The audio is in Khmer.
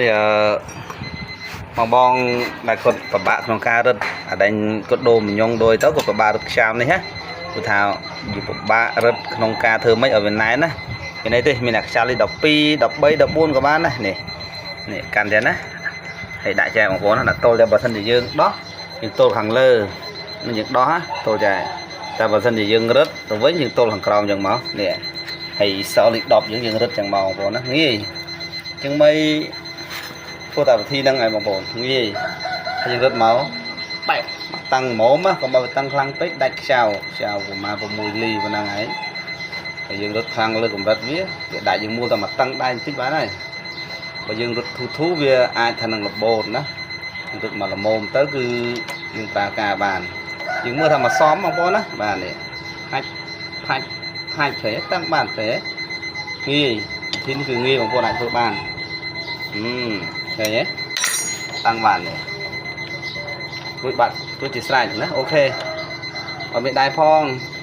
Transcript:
នេះអឺបងបងដែលគាត់ពិបាកក្នុងការរឹតអាដែងគាត់ដូរមញងដោយទៅគាត់ពិបាករឹតខ្ចោមនេះណាគឺថាវាពិបាករឹតក្នុងការធ្វើម៉េចឲ្យវាណែនណាមានអីទេមានអាខ្ចៅលេខ12 13 14ក៏បានដែរនេះនេះកាន់ចឹងណាហើយដាក់ចែបងប្អូនណាដាក់ទល់តែបើសិនជាយើងដោះយើងទល់ខាងលើនឹងយើងដោះណាទល់ចែតែបើសិនជាយើងរឹតទៅវិញយើងទល់ខាងក្រោមចឹងមកនេះហើយសល់លេខ10យើងយើងរឹតចឹងមកបងប្អូនណាងាយចឹងមិន ធ្វើតែវិធីហ្នឹងឯងបងប្អូនងាយហើយយើងរត់មកបែកមកតាំងមុំណាកុំឲ្យតាំងខ្លាំងពេកដាច់ខ្ចៅខ្ចៅប្រហែល6លីប៉ុណ្ណឹងឯងហើយយើងរត់ខ្លាំងលើកម្រិតវាវាដាច់យើងមួលតែមកតឹងដែរបន្តិចបានហើយបើយើងរត់ធូធូវាអាចថានឹងរបូតណាយើងរត់មកល្មមទៅគឺយើងប្រើការបានយើងមើលថាមកសមបងប្អូនណាបាទនេះហាច់ផាច់ផាច់ព្រេតាំងបានព្រេងាយវិធីនេះគឺងាយបងប្អូនអាចធ្វើបាន អឺឃើញទេតាំងបាននេះរួចបាត់រួចជាស្រេចណាOK អត់មានដែរផង។